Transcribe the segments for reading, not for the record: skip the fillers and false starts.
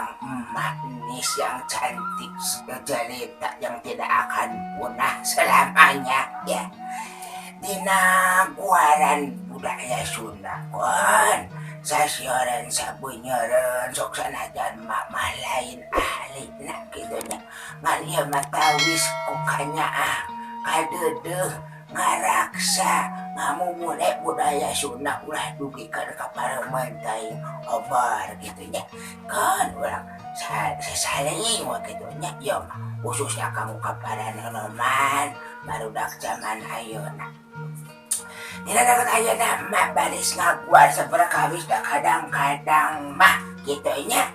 Seorang emak nis yang cantik jelita yang tidak akan punah selamanya ya. Dina guaran budaya Sunda kon sasioran sabeunyereun, sok sanajan mak mah lain ahli na kitu nya, ngan ieu mah tawis ku kanyaah, kadeudeuh, ngaraksa, ngamumule budaya Sunda ulah dugikeun ka pareumeun teuing obar kitu nya. Kan urang sasaling we kitu nya, ieu mah khususnya kanggo ka para nonoman barudak zaman ayeuna. Dina danget ayeuna mah baris ngaguar saperkawis da kadang-kadang mah kitu nya,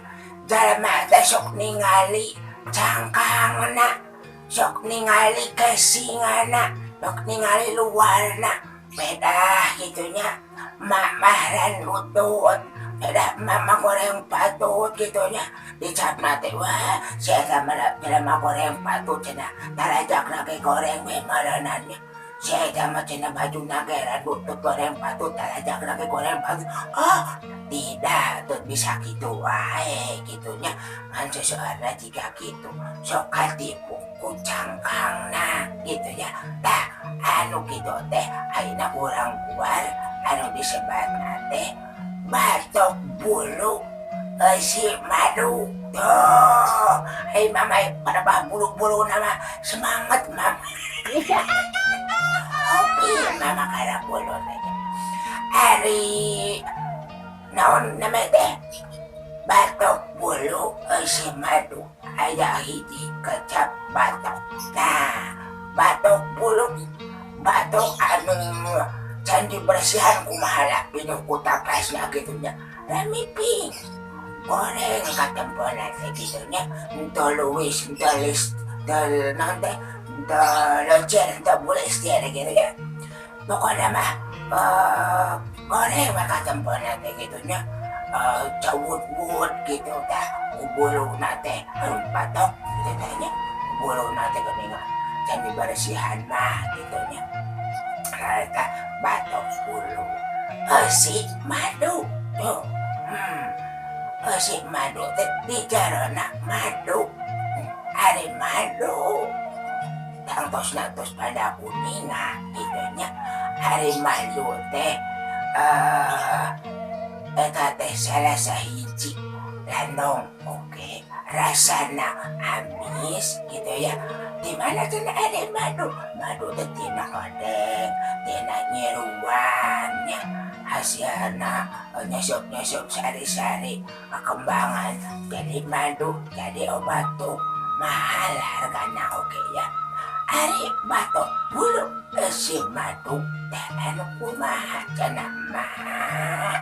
jalma teh sok ningali cangkangna, sok ningali casingana, sok ningali luarna. Pedah kitu nya, emak mah lutut, pedah emak mah goreng patut kitu nya. Dicapna teh, wah, si eta mah jelema goreng patut cenah, tarajakna ge goreng we meureunan nya. Si eta mah cenah bajuna ge lutut goreng patut, tarajakna ge goreng patut. Oh, tidak teu bisa kitu wae kitu nya, ngan seseueurna jiga kitu. Sok katipu ku cangkangna kitu nya. Tah, anu kitu teh ayeuna urang guar anu disebatna teh batok bulu eusi madu. Tuh, ai mama pada bulu-buluna mah semangat mama. Hobi mama kana bulu teh. Ari naon namanya teh? Batok bulu eusi madu, aya hiji kecap batok. Nah, batok bulu, batok anu can dibersihan kumaha lah pinuh ku tapasna kitu nya. Rami ping goreng katempona teh kitu nya, henteu leuwis, henteu lis, henteu naon teh, henteu leuceun, henteu bulistir gitu ya. Pokona mah goreng we katempona teh kitu nya. Cawut-wut gitu tah ku buluna teh batok kitu teh nya. Buluna teh geuningan can dibersihan mah kitu nya. Nah, eta batok bulu eusi madu tuh. Eusi madu teh di jerona madu. Ari madu tangtosna tos pada kuninga kitu nya. Ari madu teh eta teh salah sahiji landong oge, rasana amis gitu ya. Di mana cenah ada madu? Madu teh tina odeng, tina nyiruan nya, hasilna nyesep-nyesep sari-sari kekembangan jadi madu, jadi obat tuh mahal hargana oge ya. Ari batok bulu eusi madu teh anu kumaha cenah mah?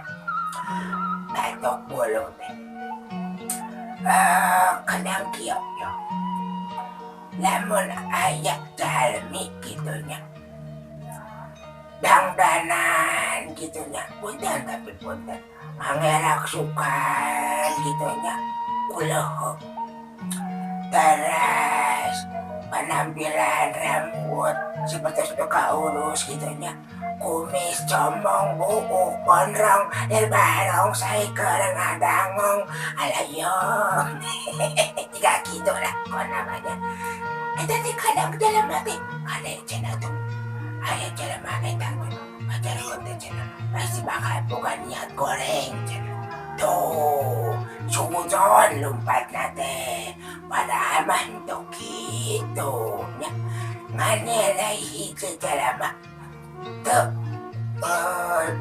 Batok bulu teh kadang kieu yo, lamun aya jalmi kitu nya, dangdanan kitu nya, punten tapi punten, mangerak sukan kitu nya, kuleuheuk, teras penampilan rambut seperti sudah kaurus kitu nya, kumis comong, buuk gondrong, barong saeker ngadangong, alayo jiga kitu lah kon namanya. Eta teh kadang jelema teh kade cenah tuh, aya jelema eta tuh pacaran teh cenah pasti bakal boga niat goreng cenah. Tuh, suuzon lumpatna teh, padahal mah henteu kitu nya. Nganilai hiji jelema teu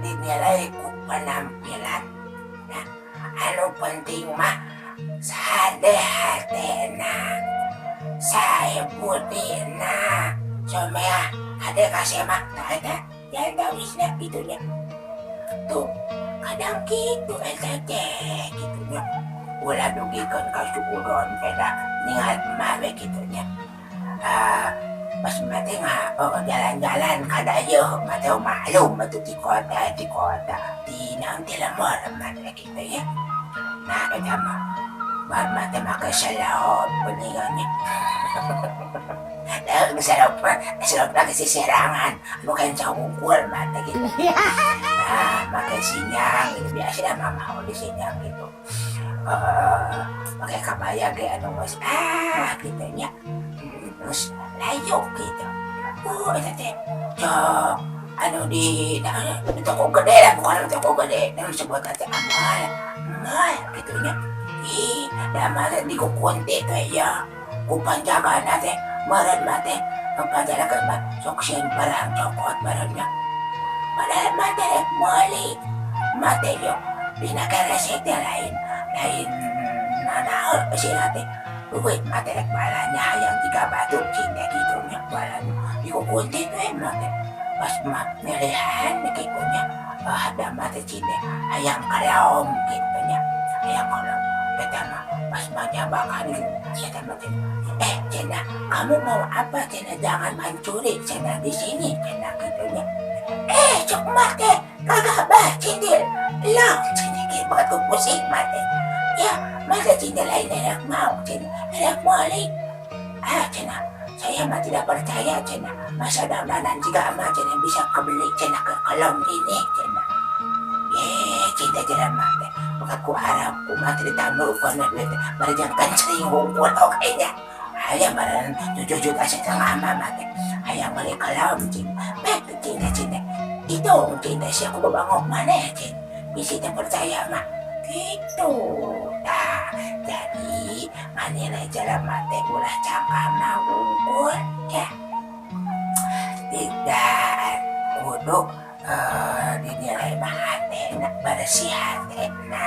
dinilai ku penampilan. Nah, anu penting mah sade hatena, sae budina, someah hade kasih mah. Tah, eta jantawisna kitu nya. Tuh, kadang kitu eta teh kitu nya. Ulah dugikeun ka suudzon pedah ningal emak we kitu nya. Pas emak teh jalan-jalan ka dayeuh, emak teh maklum atuh di kota, di naon, di lembur emak teh kitu ya. Nah, eta mah emak teh make selop geuningan nya. Selop selop lagi sisirangan, bukan cawungkul emak teh gitu. Nah, make sinyang gitu, biasa mama di sinyang gitu. Pakai kabaya ge anu geus ah gitu nya. Terus layu gitu. Oh, eta teh cok anu di toko gede lah, bukan di toko gede, dan disebut teh amal amal gitu nya. Ih, da mah di kukunti teh ya. Ku panjagana teh meureun mah teh panjagana mah sok sieun barang cokot meureun nya. Padahal mah teh rek meuli. Mah teh yo dina keresek teh lain lain nanaon sina teh. Duit mah teh rek balanya hayang tiga batu cinta gitu nya balanya. Di kukunti teh mah teh. Pas mah milihan gitu nya. Ah, da mah teh cinta hayang kalom gitu nya. Hayang kalom. Eta mah pas mah nyabakan gitu. Eta mah teh, eh cenah, kamu mau apa cenah, jangan mencuri cenah di sini cenah gitu nya. Eh, cok mah teh kagak bah cindil. Loh, cenah gitu banget pusing mah teh. Ya, masa cinta lain enak mau cenah, enak meuli. Ah, cenah, saya mah tidak percaya cenah. Masa dandanan juga mah cenah bisa kebeli cenah ke kolom ini cenah. Eh, cinta jelema teh. Maka ku Arab ku mah teh ditamu kana duit teh. Barjang kancing hungkul oge nya. Hayang meureun 7,5 juta mah teh. Hayang meuli kolom cing. Baik cinta cinta. Itu cinta si aku babangok maneh cing. Bisi teu percaya mah. Gitu. Nah, jadi nganilai jelema teh ulah cangkangna wungkul ya. Tidak kudu dinilai mah hatena, bersih hatena.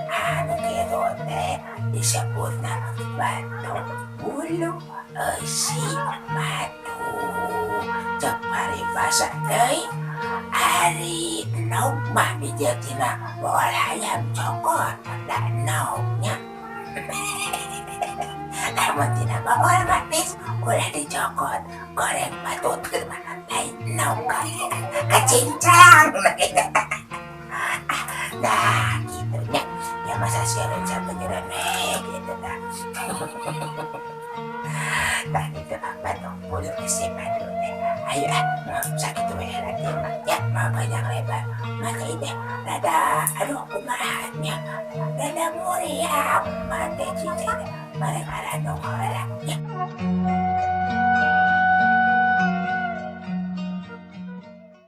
Anu kitu teh disebutna batok bulu eusi madu. Cek paribasa deui ari endog mah bijil tina bool hayam cokot da endognya. Lamun tina bool manis ulah dicokot, goreng patut mah lain endog kacincang. Nah, gitu nya. Ya masa siaran sabenerna we gitu dah. Nah gitu, batok bulu eusi madu teh. Ayo ah, sakitu we heula mah nya, mah panjang lebar. Maka teh rada aduh kumaha nya. Rada muriang mah teh cici teh. Bareng arandong heula nya.